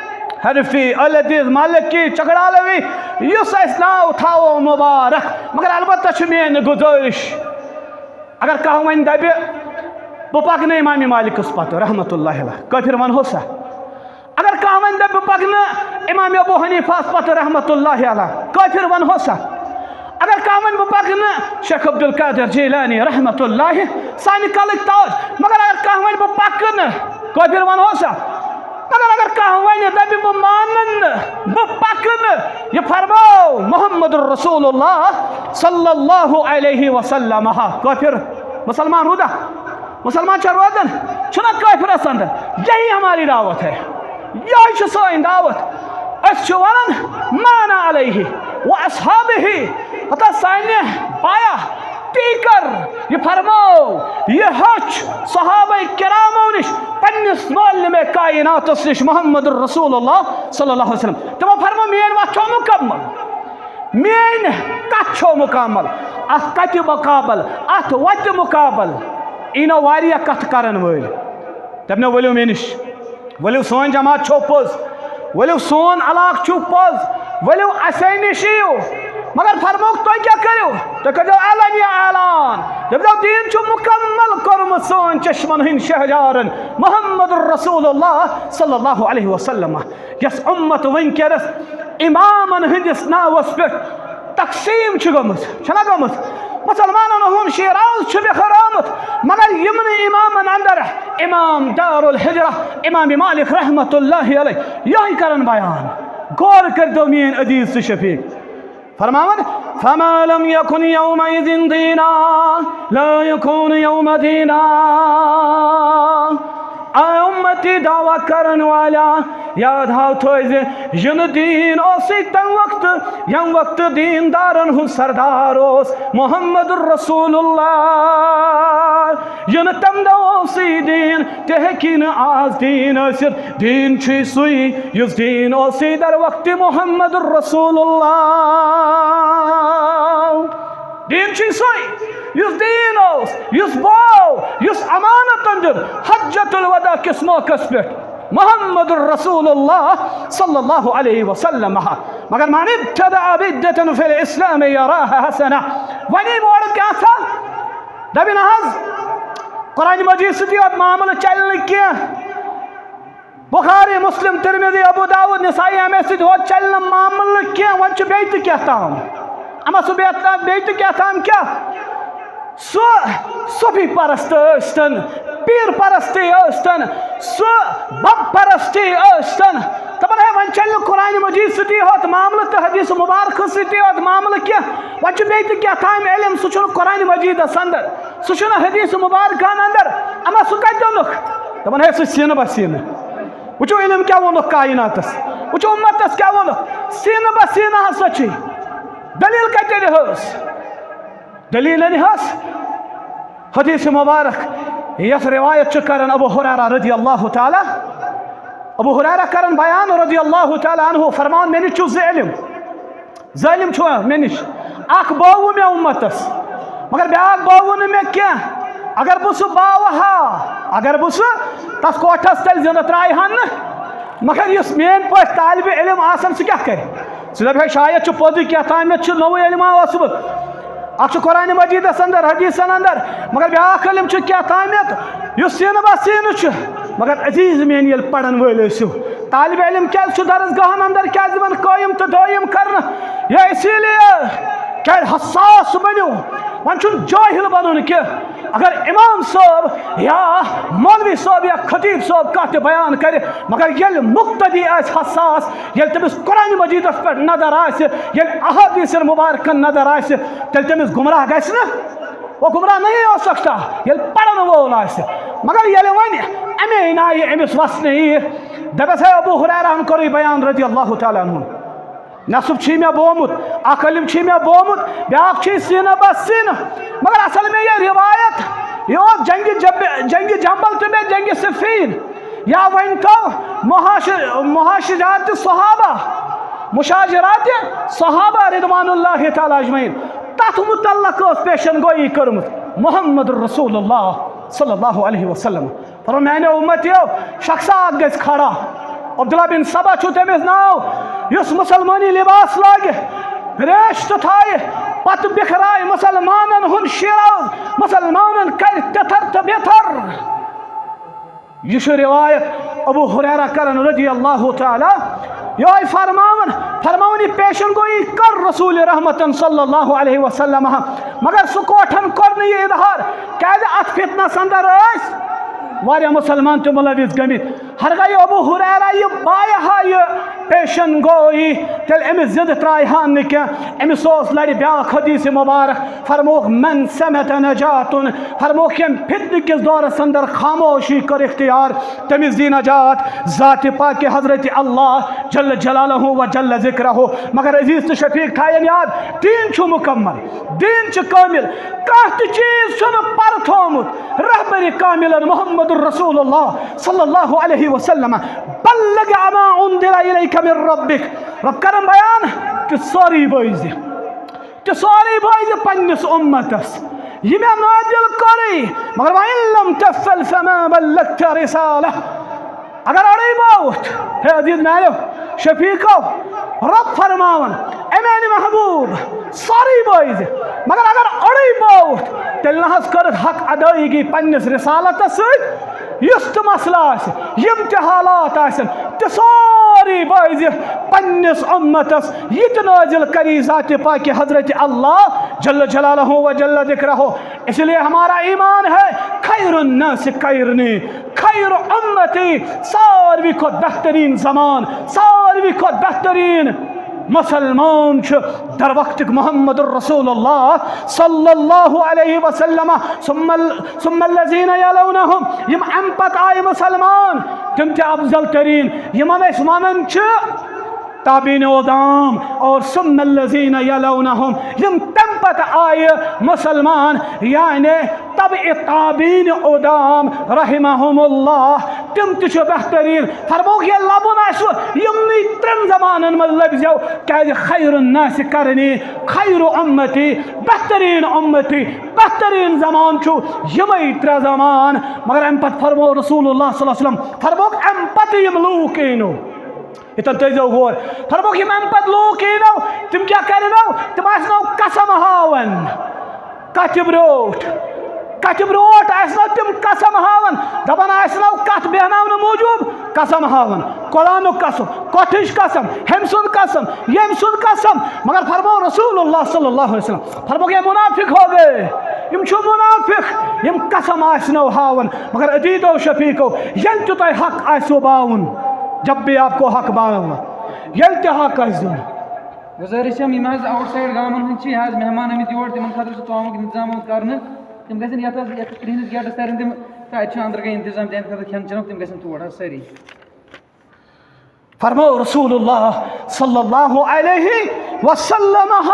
حنفی، الحدیث، مالکی، چکڑالوی، یُس اسہِ ناو تھاوو مبارک، مگر البتہ چھِ میٲنۍ گزٲرش، اگر کانٛہہ وۄنۍ دپہِ، بہٕ پکنہٕ امام مالکس پتہٕ رحمتہ اللہ علیہ، کٲفر ونہو سا؟ اگر کانٛہہ ونہِ دپہِ، بہٕ پکنہٕ امام ابو حنیفہس پتہٕ رحمتہ اللہ علیہ، کٲفر ونہو سا؟ اگر کانٛہہ ونہِ، بہٕ پکنہٕ شیخ عبدالقادر جیلانی رحمتہ اللہ، سانہِ کلٕکۍ تاج، مگر اگر کانٛہہ ونہِ، بہٕ پکنہٕ، کٲفر ونہو سا؟ مگر اگر کانٛہہ ونہِ، دپہِ، بہٕ مانن نہٕ، بہٕ پکنہٕ، یہِ فرماو محمد رسول اللہ صلی اللہ علیہ وسلم، کٲفر۔ مسلمان روٗدا؟ مسلمان چھا روزان؟ چھُنہ کٲفرس اندر؟ یہی ہماری دعوت ہے، یہی چھِ سٲنۍ دعوت۔ أسۍ چھِ ونان ما انا علیہ و اصحابہ، ہتا سانہِ بایا تی کر، یہِ فرمٲو، یہِ ہیوٚچھ صحابہ کرامو نِش، پننِس معلم کائناتس نِش محمد رسول اللہ صلی اللہ علیہ وسلم۔ تِمو فرمٲو، میٲنۍ وتھ چھو مکمل، میٲنۍ کتھ چھو مکمل، اتھ کتہِ مقابل، اتھ وتہِ مقابل؟ اینو واریاہ کتھ کرن وٲلۍ۔ دپنو، ؤلِو مےٚ نِش، ؤلِو سٲنۍ جماعت چھو پوٚز، ؤلِو سون علاقہٕ چھُ پوٚز، ؤلِو اسے نِش یِیِو۔ مگر فرمووُکھ، تُہۍ کیٛاہ کٔرِو؟ تُہۍ کٔرۍزیو علنی اعلان، دٔپۍزیو، دیٖن چھُ مُکمل کوٚرمُت سٲنۍ چشمن ہٕنٛدۍ شہجارن محمد رسول اللہ صلی اللہ علیہ وسلم، یۄس اُمت وٕنکیٚنس امامن ہٕنٛدِس ناوس پٮ۪ٹھ تقسیٖم چھِ گٔمٕژ، چھَنا گٔمٕژ؟ مُسلمانن ہُنٛد شیراز چھُ بِکھرٲومُت، مگر یِمنٕے امامن اندر امام دار الحجرہ امام مالک رحمت اللہ علیہ یِہوٚے کرن بیان۔ غور کٔرۍتو میٲنۍ عزیز تہٕ شفیق، فرماوان، فما لم يكن يومئذ دينا لا يكون يوم دينا۔ اے امتی دعویٰ کرن والا، یاد ہاو تھٲوزِ، یہِ نہٕ دیٖن اوسُے تَمہِ وقتہٕ، ییٚمہِ وقتہٕ دیٖن دارن ہُنٛد سردار اوس محمد رسول اللہ۔ یہِ نہٕ تَمہِ دۄہ اوسُے دیٖن، تہِ ہیٚکی نہٕ آز دیٖن ٲسِتھ۔ دیٖن چھُے سُے، یُس دیٖن اوسُے در وقتِ محمد رسول اللہ۔ دیٖن چھُے سُے، یُس دیٖن اوس، یُس بوو، یُس امانتن دیُت حجۃ الوداع کِس موقعس پٮ۪ٹھ محمد رسول اللہ صلی اللہ علیہ وسلم۔ مگر من ابتدع بدعة في الإسلام يراها حسنة۔ وۄنۍ یِم اورٕ کیٛاہ سا؟ دَپہِ نہ حظ، قرآن مجید سۭتۍ یوت معاملہٕ چلہِ نہٕ کینٛہہ۔ بخاری، مسلم، ترمذی، ابو داؤد، نسائی، امے سۭتۍ ہوت چلہِ نہٕ معاملہٕ کینٛہہ، وۄنۍ چھُ بیٚیہِ تہِ کینٛہہ تام۔ اما سُہ بیٚیہِ تام، بیٚیہِ تہِ کینٛہہ تام کیٛاہ؟ سُہ صوفی پرست ٲسۍتن، پیٖر پرستی ٲسۍتن، سُہ بت پرستی ٲسۍتن، دپان ہے وۄنۍ چلہِ نہٕ قرآن مجید سۭتی ہوت معاملہٕ تہٕ حدیث مبارکہٕ سۭتی ہوت معاملہٕ کینٛہہ، وۄنۍ چھُ بیٚیہِ تہِ کینٛہہ تام علم، سُہ چھُنہٕ قرآن مجیدس اندر، سُہ چھُنہٕ حدیث مبارکہن اندر، اما سُہ کتہِ دوٚنُکھ؟ دپان ہے سُہ سینہٕ بہ سینہٕ۔ وٕچھِو علم کیٛاہ ووٚنُکھ کائناتس، وٕچھِو اُمتس کیٛاہ ووٚنُکھ، سینہٕ بہ سینہٕ ہسا چھُے۔ دلیل کتہِ دِہٲس؟ دلیل أنۍ ہس حدیث مبارک، یس روایت چھُ کران ابو ہریرہ رضی اللہ تعالیٰ، ابو ہریرہ کران بیان رضی اللہ تعالیٰ عنہ، فرمان، مےٚ نِش چھُ زٕ علم۔ ظٲلم چھُ مےٚ نِش، اکھ بٲوٕ مےٚ اُمتس، مگر بیٛاکھ بٲوٕ نہٕ مےٚ کینٛہہ۔ اگر بہٕ سُہ باوٕ ہا، اگر بہٕ سُہ تس کوٹھس تل زندٕ ترٛایہِ ہا نہٕ، مگر یُس میٲنۍ پٲٹھۍ طالب علم آسن، سُہ کیٛاہ کرِ؟ سُہ دپہِ ہے شاید چھُ پوٚزُے، کینٛہہ تامتھ چھُ نوٚوُے علم آو اوسمُت۔ اکھ چھُ قرآن مجیدس اندر، حدیثن اندر، مگر بیٛاکھ علم چھُ کینٛہہ تامتھ یُس سینہٕ بہ سینہٕ چھُ۔ مگر عزیز میٲنۍ، ییٚلہِ پرن وٲلۍ ٲسِو، طالب علم کیازِ چھُ درس گاہن اندر کیازِ یِوان قٲیِم تہٕ دٲیِم کرنہٕ؟ یہِ اسی لیے کیازِ حساس بٔنِو۔ وۄنۍ چھُنہٕ جٲہِل بنُن کینٛہہ۔ اگر امام صٲب یا مولوی صٲب یا خطیب صٲب کانٛہہ تہِ بیان کرِ، مگر ییٚلہِ مقتدی آسہِ حساس، ییٚلہِ تٔمِس قرآن مجیدس پٮ۪ٹھ نظر آسہِ، ییٚلہِ احادیث مبارکن نظر آسہِ، تیٚلہِ تٔمِس گمراہ گژھِ نہٕ؟ وہ گمراہ نہیں ہو سکتا، ییٚلہِ پرن وول آسہِ۔ مگر ییٚلہِ وۄنۍ امے نایہِ أمِس وسنہٕ ییہِ، دپٮ۪س ہے ابو ہریرہن کوٚرُے بیان رضی اللہ تعالیٰ عنہ۔ نصب چھی مےٚ بومُت، اکھ علم چھی مےٚ بومُت، بیٛاکھ چھی سینہٕ بہ سینہٕ۔ مگر اصل مےٚ یہِ روایت، یہِ اوس جنگِ جب-، جنگِ جمل تہٕ بیٚیہِ جنگِ صفین، یا ؤنۍ تو محاش-، محاشرات صحابہ، مشاجرات صحابہ رضوان اللہ تعالیٰ اجمعین۔ تتھ متعلق ٲس پیشن گویی کٔرمٕژ محمد رسول اللہ صلی اللہ علیہ وسلم۔ فرمو، میانیو امتیو، شخص اکھ گژھِ کھڑا۔ عبداللہ بن سبا چھُ تٔمِس ناو، یُس مسلمانی لباس لاگہِ، ریش تہٕ تھایہِ، پتہٕ بِکھرایہِ مسلمانن ہُنٛد شیراز، مسلمانن کرِ تِتھر تہٕ بِتھر۔ یہِ چھُ روایت ابو ہریرہ کرن رضی اللہ تعالیٰ۔ یہوے فرماوان، فرماوان یہِ پیشن گویی کٔر رسول رحمتن صلی اللہ علیہ وسلم، مگر سُہ کوٹھن کوٚر نہٕ یہِ اظہار، کیازِ اتھ فتنس اندر ٲسۍ واریاہ مسلمان تہِ ملوث گٔمٕتۍ۔ ہرگاہ ابو ہریرہ یہِ بایہِ ہا یہِ پیشن گویی، تیٚلہِ أمِس زِندٕ ترٛایہِ ہا نہٕ کینٛہہ۔ أمِس اوس لرِ بیٛاکھ حدیث مبارک، فرمووُکھ، "من صمت نجاتن"، فرمووُکھ، ییٚمۍ فتنہٕ کِس دورس اندر خاموشی کٔر اختیار، تٔمِس دی نجات ذات پاک حضرت اللہ جل جلالہ و جل ذکرہ۔ مگر عزیز تہٕ شفیق تھاین یاد، دین چھُ مکمل، دین چھُ کامل، کانٛہہ تہِ چیز چھُنہٕ پرٕ تھومُت رہبر کاملن محمد رسول اللہ صلی اللہ علیہ وسلم، "بلغ ما انزل الیک من ربک"، رب کرن بیان، تہٕ سورُے بٲیزِ، تہٕ سورُے بٲیزِ پننِس امتس، یہِ مےٚ نازل کوٚرُے، مگر "وَإِن لَّمْ تَفْعَلْ فَمَا بَلَّغْتَ رِسَالَتَهُ"۔ اگر اڑے باوتھ، ہے عزیز میانیو شفیقو، رب فرماون، اے میانہِ محبوب، سورُے بٲیزِ، مگر اگر اڑے باوتھ، تیٚلہِ نہ حظ کٔرٕتھ حق ادٲیگی پننِس رسالتس سۭتۍ۔ یُس تہِ مسلہٕ آسہِ، یِم تہِ حالات آسن، تہِ سورُے بٲیزِ پننِس امتس، یہِ تہِ نازل کری ذات پاک حضرت اللہ جل جلالہ و جل ذکرہ۔ اس لیے ہمارا ایمان ہے، خیر الناس قرنی، خیر امتی، ساروی کھۄتہٕ بہترین زمان، ساروی کھۄتہٕ بہترین مسلمان چھُ در وقتک محمد رسول اللہ صلی اللہ علیہ وسلم، ثم ال-، ثم الذین یلونہم، یِم امہِ پتہٕ آیہِ مسلمان، تِم تہِ افضل ترین، یِمن أسۍ ونان چھِ تابعین عظام، اور ثم الذین یلونہم، یِم تمہِ پتہٕ آیہِ مسلمان، یعنی تبع تابعین عظام رحمہم اللہ، تِم تہِ چھِ بہترین۔ فرمووُکھ، ییٚلہِ لبُن آسہِ، یِمنٕے ترٛٮ۪ن زمانن منٛز لٔبزیو، کیازِ خیر الناس قرنی، خیر امتی، بہترین امتی، بہترین زمان چھُ یِمے ترٛےٚ زمان۔ مگر امہِ پتہٕ فرموو رسول اللہ صلی اللہ علیہ وسلم، فرمووُکھ، امہِ پتہٕ یِم لوٗکھ یِنو، ییٚتٮ۪ن تھٲیزیو غور۔ فرمووُکھ، یِم اَمہِ پتہٕ لوٗکھ یِنو، تِم کیٛاہ کَرنو؟ تِم آسنو قسم ہاوان کَتھِ برٛونٛٹھ۔ کَتھِ برٛونٛٹھ آسنو تِم قسم ہاوان، دَپان آسنو کَتھ بیٚہناونہٕ موٗجوٗب قسم ہاوان۔ قرآنُک قسم، کۄٹھٕچ قسم، ہُمۍ سُنٛد قسم، ییٚمۍ سُنٛد قسم۔ مگر فرموو رسول اللہ صلی اللہ علیہ وسلم، فرمووُکھ، یہ منافق ہو گئے، یِم چھِ منافق، یِم قسم آسنو ہاوان۔ مگر عزیزو شفیقو، ییٚلہِ تہِ تۄہہِ حق آسِوٕ باوُن، جب بھی آپ کو حق باوُن، ییٚلہِ تہِ حق آسہِ دیُن۔ گُزٲرِش چھم، یِم حظ آوُٹ سایڈ گامن ہٕنٛدۍ چھِ، یہِ حظ مہمان آمٕتۍ یور، تِمن خٲطرٕ چھُ ژامُک انتظام آمُت کرنہٕ۔ تِم گژھن یتھ حظ، یتھ کرٛہنِس گیٹس ترن تِم، تہٕ اتہِ چھُ أنٛدرٕ کنہِ انتظام تِہنٛدِ خٲطرٕ کھٮ۪ن چٮ۪نُک، تِم گژھن تور حظ سٲری۔ فرموو رسول اللہ صلی اللہ علیہ وسلم،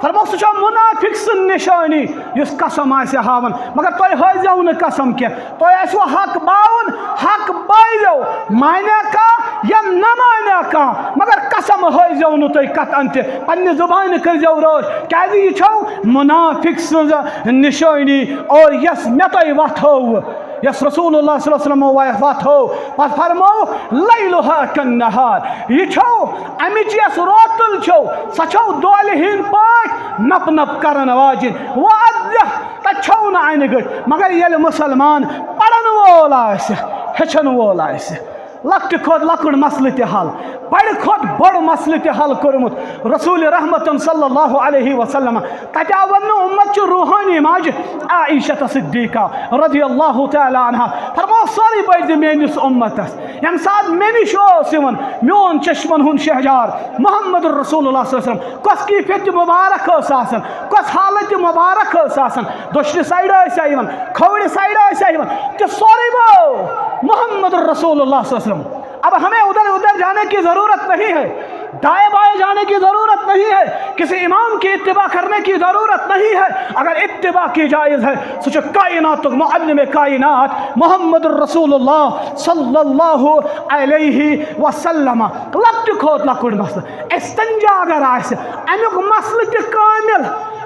فرموو، سُہ چھُ منافق سٕنٛز نشٲنی یُس قسم آسہِ ہاوان، مگر تۄہہِ ہٲوزیو نہٕ قسم کینٛہہ، تۄہہِ آسِوٕ حق باوُن، حق بٲوزیو، مانیا کانٛہہ یا نہ مانیا کانٛہہ، مگر قسم ہٲوزیو نہٕ تُہۍ کتھ انتہِ، پننہِ زبانہِ کٔرزیو رٲچھ، کیازِ یہِ چھو منافق سٕنٛز نشٲنی۔ اور یۄس مےٚ تۄہہِ وتھ ہٲوٕ، یۄس رسول اللہ صلی اللہ علیہ وسلمو وتھ ہٲو، پتہٕ فرموو، "لیلہا کنہار"، یہِ چھو امِچ یۄس روتل چھو، سۄ چھو دولہِ ہِنٛدۍ پٲٹھۍ نپ نپ کرن واجِنۍ۔ وَأَذِّنَ، تتہِ چھو نہٕ انہِ گٔٹۍ، مگر ییٚلہِ مسلمان پرن وول آسہِ، ہیٚچھن وول آسہِ، لۄکٹہِ کھۄتہٕ لۄکُٹ مسلہٕ تہِ حل، بڑِ کھۄتہٕ بوٚڑ مسلہٕ تہِ حل کوٚرمُت رسول رحمتن صلی اللہ علیہ وسلم۔ تتہِ آو وننہٕ، امت چہِ روحانی ماجہِ عائشہ صدیقہ رضی اللہ تعالی عنہا فرموو، سورُے بٲیزِ میٲنِس امتس۔ ییٚمہِ ساتہٕ مےٚ نِش اوس یِوان میون چشمن ہُنٛد شہجار محمد رسول اللہ صلی اللہ علیہ وسلم، کۄس کیفیت مبارک ٲس آسان، کۄس حالت مبارک ٲس آسان، دٔچھنہِ سایڈٕ ٲسیا یِوان، کھوورِ سایڈٕ ٲسیا یِوان، تہِ سورُے گوٚو محمد رسول اللہ صلی اللہ علیہ وسلم۔ اب ہمیں ادھر ادھر جانے کی ضرورت نہیں ہے، دائیں بائیں جانے کی ضرورت نہیں ہے، کسی امام کی اتباع کرنے کی ضرورت نہیں ہے۔ اگر اتباع کی جائز ہے، سُہ چھُ کائناتُک معلم کائنات محمد رسول اللہ صلی اللہ علیہ وسلم۔ لۄکٹہِ کھۄتہٕ لۄکُٹ مسلہٕ، استنجا اگر آسہِ، امیُک مسلہٕ تہِ کامل۔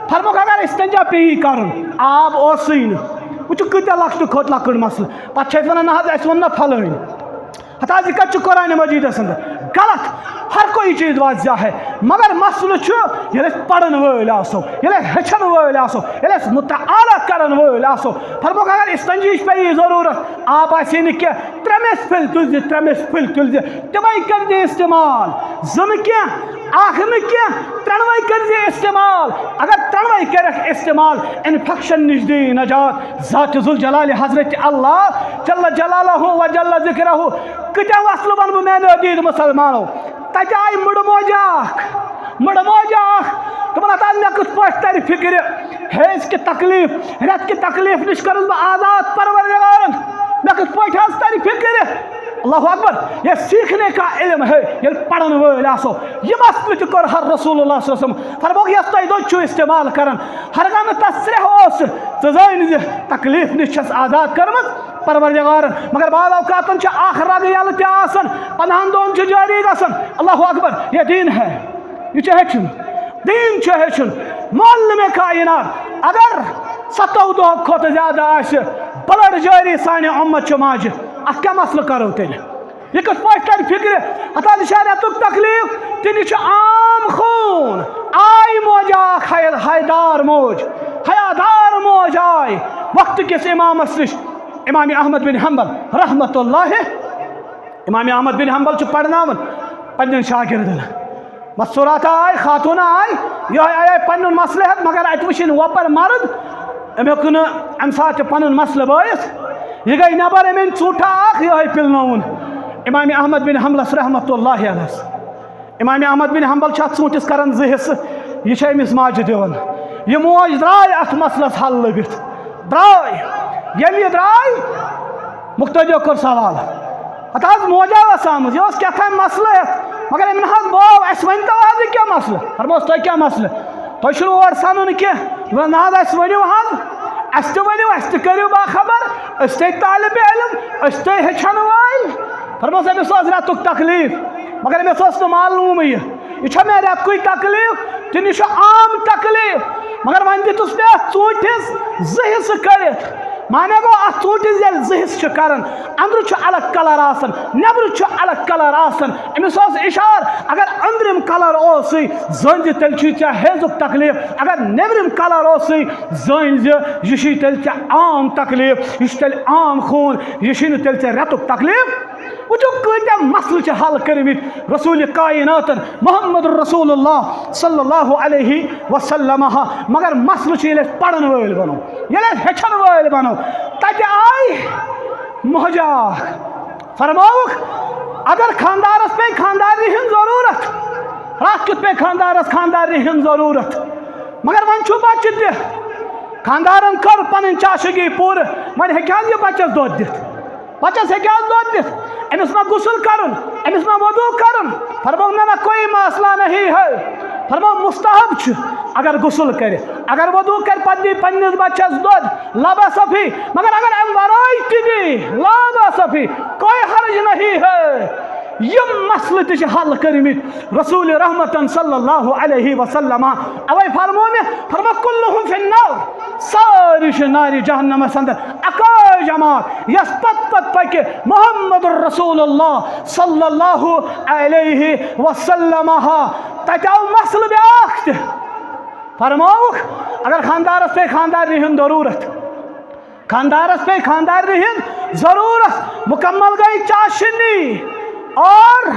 فرمووُکھ، اگر استنجا پیٚیہِ کرُن، آب اوسُے نہٕ، وۄنۍ چھُ کۭتیاہ لۄکٹہِ کھۄتہٕ لۄکُٹ مسلہٕ، پتہٕ چھِ أسۍ ونان، نہ حظ، اَسہِ ووٚن نہ پھلٲنۍ۔ ہتا، یہِ کتہِ چھُ قرآن مجیدس اندر؟ غلط۔ ہر کوئی چیز واضح ہے، مگر مسلہٕ چھُ، ییٚلہِ أسۍ پرن وٲلۍ آسو، ییٚلہِ أسۍ ہیٚچھن وٲلۍ آسو، ییٚلہِ أسۍ مطالعہ کرن وٲلۍ آسو، فرمووُکھ، اگر استنجیش پیٚیہِ ضروٗرت، آب آسہِ نہٕ کینٛہہ، ترٛےٚ مِس پھلۍ تُلزِ، ترٛےٚ مِس پھلۍ تُلزِ، تِمے کٔرزِ استعمال، زٕ نہٕ کینٛہہ۔ اکھ نہٕ کینٛہہ، ترٛٮ۪نوَے کٔرۍ زِ استعمال۔ اگر ترٛٮ۪نوَے کٔرِکھ استعمال، انفیکشن نِش دی نجات۔ ذات ذوالجلال حضرت اللہ جل جلالہ و جل ذکرہ۔ کۭتیٛاہ مسلہٕ وَنہٕ بہٕ میٛانیو عزیٖز مُسلمانو؟ تَتہِ آیہِ مٕڑٕ موجا اکھ، مٕڑٕ موجا اکھ۔ دوٚپُن، ہتا مےٚ کِتھ پٲٹھۍ تَرِ فِکرِ، حیض کہِ تکلیٖف، رٮ۪تھ کہِ تکلیٖف نِش کٔرٕس بہٕ آزاد پروردگارن؟ مےٚ کِتھ پٲٹھۍ حظ تَرِ فِکرِ؟ اللہ اکبر۔ یہ سیکھنے کا علم ہے، ییٚلہِ پرن وٲلۍ آسو۔ یہِ مسلہٕ تہِ کوٚر ہر رسول اللہ صلی اللہ علیہ وسلم۔ فرمووُکھ، یۄس تۄہہِ دۄد چھُو استعمال کران، ہرگاہ نہٕ تَس سرٛیٚہہ اوس، ژٕ زٲنۍ زِ تکلیٖف نِش چھَس آزاد کٔرمٕژ پروردگارن۔ مگر بعض اوقاتن چھِ اکھ رگہٕ یلہٕ تہِ آسان، پندہن دۄہن چھُ جٲری گژھان۔ اللہ اکبر، یہ دین ہے، یہِ چھُ ہیٚچھُن، دین چھُ ہیٚچھُن۔ معلم کائنات، اگر ستو دۄہ کھۄتہٕ زیادٕ آسہِ بلڈ جٲری سانہِ اُمت چھِ ماجہِ، اتھ کیٛاہ مسلہٕ کرو تیٚلہِ؟ یہِ کِتھ پٲٹھۍ تَرِ فِکرِ؟ ہتا یہِ چھا رٮ۪تُک تکلیٖف؟ تہِ یہِ چھُ عام خوٗن۔ آے موجا اکھ حیا-، حیادار موج، حیادار موج آے وقتہٕ کِس امامس نِش، امام احمد بن حنبل رحمت اللہ۔ امام احمد بن حنبل چھُ پرناوان پننٮ۪ن شاگردن۔ مستورات آے، خاتون آے، یہے آے پنُن مسلہٕ ہٮ۪تھ، مگر اتہِ وٕچھِن وۄپر مرد، أمۍ ہیوٚک نہٕ امہِ ساتہٕ تہِ پنُن مسلہٕ بٲیِتھ۔ یہِ گٔے نٮ۪بر، أمۍ أنۍ ژوٗنٛٹھا اکھ، یہے پِلنووُن امام احمد بن حنبلس رحمت اللہ علیہس۔ امام احمد بن حنبل چھُ اتھ ژوٗنٛٹھِس کران زٕ حصہٕ، یہِ چھُ أمِس ماجہِ دِوان۔ یہِ موج درٛاے اتھ مسلس حل لٔبِتھ، درٛاے۔ ییٚلہِ یہِ درٛاے، مقتدیو کوٚر سوال، ہتہٕ حظ موجا ٲس آمٕژ، یہِ اوس کیٛاہ تام مسلہٕ ہٮ۪تھ، مگر أمۍ نہ حظ بوو، اَسہِ ؤنۍ تو حظ یہِ کیٛاہ مسلہٕ؟ فرموس، تۄہہِ کیٛاہ مسلہٕ؟ تۄہہِ چھُنہٕ اور سنُن کینٛہہ؟ دوٚپنس، نہ حظ، اَسہِ ؤنِو حظ، اَسہِ تہِ ؤنِو، اَسہِ تہِ کٔرِو باخبر، أسۍ تہِ طالب علم، أسۍ تہِ ہیٚچھن وٲلۍ۔ فرموس، أمِس اوس رٮ۪تُک تکلیٖف، مگر أمِس اوس نہٕ معلومٕے یہِ۔ یہِ چھا مےٚ رٮ۪تہٕ کُے تکلیٖف کِنہٕ یہِ چھُ عام تکلیٖف؟ مگر وۄنۍ دِتُس مےٚ اَتھ ژوٗنٛٹھِس زٕ حصہٕ کٔرِتھ۔ معنی گوٚو، اَتھ ژوٗنٛٹھِس ییٚلہِ زٕ حصہٕ چھِ کران، أنٛدرٕ چھُ الگ کلر آسان، نٮ۪برٕ چھُ الگ کلر آسان۔ أمِس اوس اِشارٕ، اگر أنٛدرِم کلر اوسُے، زٲنۍ زِ تیٚلہِ چھُے ژےٚ حیضُک تکلیٖف۔ اگر نیٚبرِم کلر اوسُے، زٲنۍ زِ یہِ چھُے تیٚلہِ ژےٚ عام تکلیٖف، یہِ چھُ تیٚلہِ عام خوٗن، یہِ چھُے نہٕ تیٚلہِ ژےٚ رٮ۪تُک تکلیٖف۔ وٕچھِو، کۭتیٛاہ مسلہٕ چھِ حل کٔرمٕتۍ رسول کائناتن محمد رسول اللہ صلی اللہ علیہ وسلم۔ مگر مسلہٕ چھُ، ییٚلہِ أسۍ پرن وٲلۍ بنو، ییٚلہِ أسۍ ہیٚچھن وٲلۍ بنو، تتہِ آے موجا۔ فرمووُکھ، اگر خاندارس پیٚیہِ خاندارنہِ ہٕنٛز ضروٗرت، راتھ کیُتھ پیٚیہِ خاندارس خاندارنہِ ہٕنٛز ضروٗرت، مگر وۄنۍ چھُ بچہِ تہِ، خاندارن کٔر پنٕنۍ چاشگی پوٗرٕ، وۄنۍ ہیٚکہِ حظ یہِ بچس دۄد دِتھ؟ بچس ہیٚکہِ حظ دۄد دِتھ؟ أمِس ما غسل کرُن؟ أمِس ما وضوٗ کرُن؟ فرمووُکھ، نہ، نہ، کوئی مسئلہ نہیں ہے۔ فرمووُکھ، مستحب چھُ، اگر غسل کرِ، اگر وضوٗ کرِ، پتہٕ دی پننِس بچس دۄد، لا باس فیہ۔ مگر اگر امہِ ورٲے تہِ دی، لا باس فیہ، کوئی حرج نہیں ہے۔ یِم مسلہٕ تہِ چھِ حل کٔرمٕتۍ رسول رحمتن صلی اللہ علیہ وسلم۔ اوے فرموو مےٚ، فرموو، کلہم فی النار، سٲری چھِ نارِ جہنمس اندر۔ اکٲے جماعت یۄس پتہٕ پتہٕ پکہِ محمد رسول اللہ صلی اللہ علیہ وسلم، تتہِ آو مسلہٕ بیاکھ تہِ۔ فرمووُکھ، اگر خاندارس پیٚیہِ خاندارنہِ ہُنٛد ضروٗرت، خاندارس پیٚیہِ خاندارنہِ ہُنٛد ضروٗرت، مکمل گٔے چاشنی، اور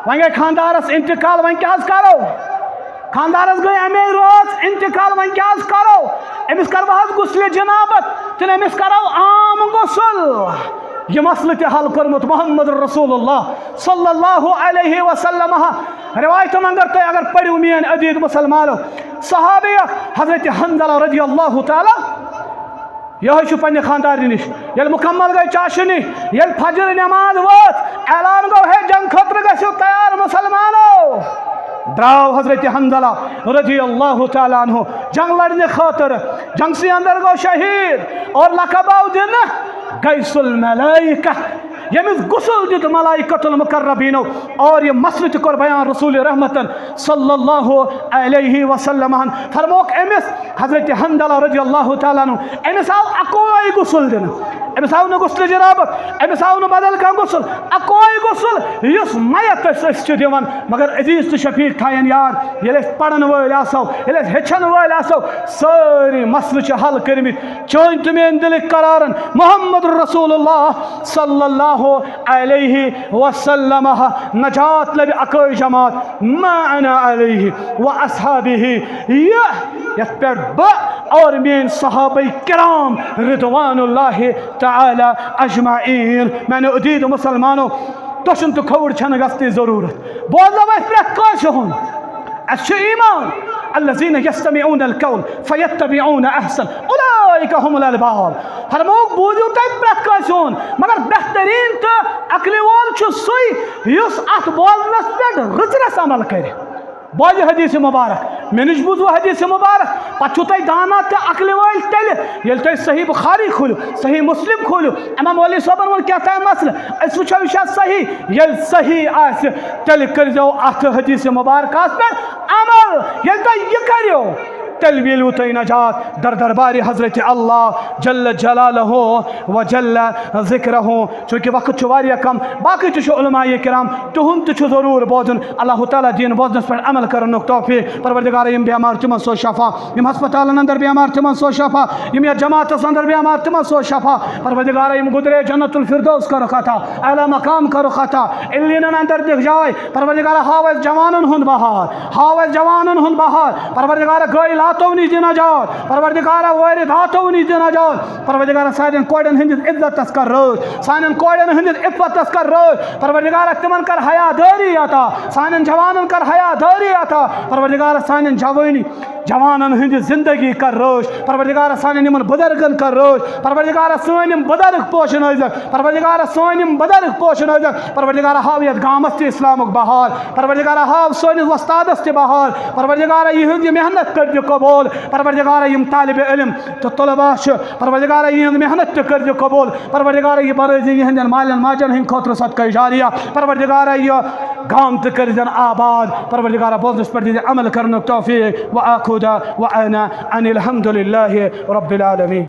وۄنۍ گٔے خاندارس انتقال، وۄنۍ کیٛاہ حظ کرو؟ خاندارس گٔے امے رٲژ انتقال، وۄنۍ کیٛاہ حظ کرو؟ أمِس کرو حظ غسلِ جنابت کِنہٕ أمِس کرو عام غسل؟ یہِ مسلہٕ تہِ حل کوٚرمُت محمد رسول اللہ صلی اللہ علیہ وسلم۔ روایتن اندر تُہۍ اگر پٔرِو میٲنۍ عزیٖز مسلمانو، صحابی اکھ حضرت حنظلہ رضی اللہ تعالیٰ، یہے چھُ پننہِ خاندارنہِ نِش۔ ییٚلہِ مکمل گٔے چاشنی، ییٚلہِ فجر نماز وٲژ، اعلان گوٚو، ہے، جنگ خٲطرٕ گژھِو تیار مسلمانو۔ درٛاو حضرت حنظلہ رضی اللہ تعالیٰ عنہ جنگ لڑنہٕ خٲطرٕ۔ جنگسٕے اندر گوٚو شہیٖد اور لقب آو دِنہٕ غیث الملائکہ، ییٚمِس غسل دیُت ملائکۃ المقربینو۔ اور یہِ مسلہٕ تہِ کوٚر بیان رسول رحمتن صلی اللہ علیہ وسلم۔ فرمووُکھ أمِس حضرت حنظلہ رضی اللہ تعالیٰ عنہ، أمِس آو اکوے غسل دِنہٕ، أمِس آو نہٕ غسلِ جنابت، أمِس آو نہٕ بدل کانٛہہ غسل، اکوے غسل یُس میتس أسۍ چھِ دِوان۔ مگر عزیٖز تہٕ شفیق تھاین یاد، ییٚلہِ أسۍ پرن وٲلۍ آسو، ییٚلہِ أسۍ ہیٚچھن وٲلۍ آسو، سٲری مسلہٕ چھِ حل کٔرمٕتۍ۔ چٲنۍ تہٕ میٲنۍ دِلٕکۍ قرارن محمد رسول اللہ صلی اللہ علیہ وسلم، نجات لبہِ اکٲے جماعت، ما انا علیہ و اصحابہ، یہِ یتھ پٮ۪ٹھ بہٕ اور میٲنۍ صحابہ کرام رضوان اللہ تعالی اجمعین۔ میانیو عزیز مسلمانو، تۄہہِ چھُنہٕ تہٕ کھووُر چھنہٕ گژھنٕچ ضروٗرت۔ بوزو اَسہِ پرٛٮ۪تھ کٲنٛسہِ ہُنٛد۔ اَسہِ چھُ ایمان۔ الذین یستمعون القول فیتبعون احسن اولئک هم الالباب۔ فرمووُکھ، بوٗزِو تُہۍ پرٛٮ۪تھ کٲنٛسہِ ہُنٛد، مگر بہتریٖن تہٕ عقلہِ وول چھُ سُے یُس اَتھ بوزنَس پٮ۪ٹھ رٕژرَس عمل کَرِ۔ بوزِ حدیث مبارک، مےٚ نِش بوٗزوٕ حدیث مبارک، پَتہٕ چھُو تۄہہِ دانا تہٕ عقلہِ وٲلۍ تیٚلہِ، ییٚلہِ تُہۍ صحیح بخاری کھوٗلِو، صحیح مسلم کھوٗلِو، امام علی صٲبن ووٚن کیٛاہ تام مسلہٕ، أسۍ وٕچھو یہِ چھا صحیح۔ ییٚلہِ صحیح آسہِ، تیٚلہِ کٔرۍزیو اَتھ حدیث مبارکس پٮ۪ٹھ عمل۔ ییٚلہِ تُہۍ یہِ کٔرِو، تیٚلہِ میلیو تۄہہِ نجات در دربارِ حضرت اللہ جل جلالہ و جل ذکرہ۔ چونکہ وقت چھُ واریاہ کم، باقٕے تہِ چھُ علماء کرام، تِہُنٛد تہِ چھُ ضروٗر بوزُن۔ اللہ تعالیٰ دِیِن بوزنس پٮ۪ٹھ عمل کرنُک توفیق۔ پروردگارا، یِم بیمار تِمن سوز شفا، یِم ہسپتالن اندر بیمار تِمن سوز شفا، یِم یتھ جماعتس اندر بیمار تِمن سوز شفا۔ پروردگارا، یِم گُزرے جنت الفردوس کرُکھ عطا، اعلیٰ مقام کرُکھ عطا، علیٖنن اندر دِکھ جاے۔ پروردگارا، ہاو اَسہِ جوانن ہُنٛد بہار، ہاو اَسہِ جوانن ہُنٛد بہار۔ پروردگارا، غٲیِل ہاتو نِش دِ نجات۔ پروردگارا، وٲرِد ہاتو نِش دِ نجات۔ پروردگارا، سانٮ۪ن کورٮ۪ن ہٕنٛدِس عزتس کر رٲچھ، سانٮ۪ن کورٮ۪ن ہٕنٛدِس عفتس کر رٲچھ۔ پروردگارا، تِمن کر حیا دٲری عطا، سانٮ۪ن جوانن کر حیا دٲری عطا۔ پروردگارا، سانٮ۪ن جوٲنی جوانن ہٕنٛدِ زندگی کر رٲچھ۔ پروردگارا، سانٮ۪ن یِمن بُزرگن کر رٲچھ۔ پروردگارا، سٲنۍ یِم بُزرگ پوشنٲوزٮ۪کھ۔ پروردگارا، سٲنۍ یِم بُزرگ پوشنٲوزٮ۪کھ۔ پروردگارا، ہاو یتھ گامس تہِ اسلامُک بہار۔ پروردگارا، ہاو سٲنِس وۄستادس تہِ بہار۔ پروردگارا، یِہٕنٛز یہِ محنت کٔرۍزِ قبول۔ پروردگارا، یِم طالب علم تہٕ طلباء چھِ، پروردگارا، یِہٕنٛز محنت تہِ کٔرۍزِ قبول۔ پروردگارا، یہِ بنٲوزِ یِہٕنٛدٮ۪ن مالٮ۪ن ماجن ہٕنٛدِ خٲطرٕ صدقہ جاریہ۔ پروردگارا، یہِ گام تہِ کٔرۍزٮ۪ن آباد۔ پروردگارا، بوزنس پٮ۪ٹھ دیٖزِ عمل کرنُک توفیق۔ وآخذ وعنا ان الحمد للہ رب العالمین۔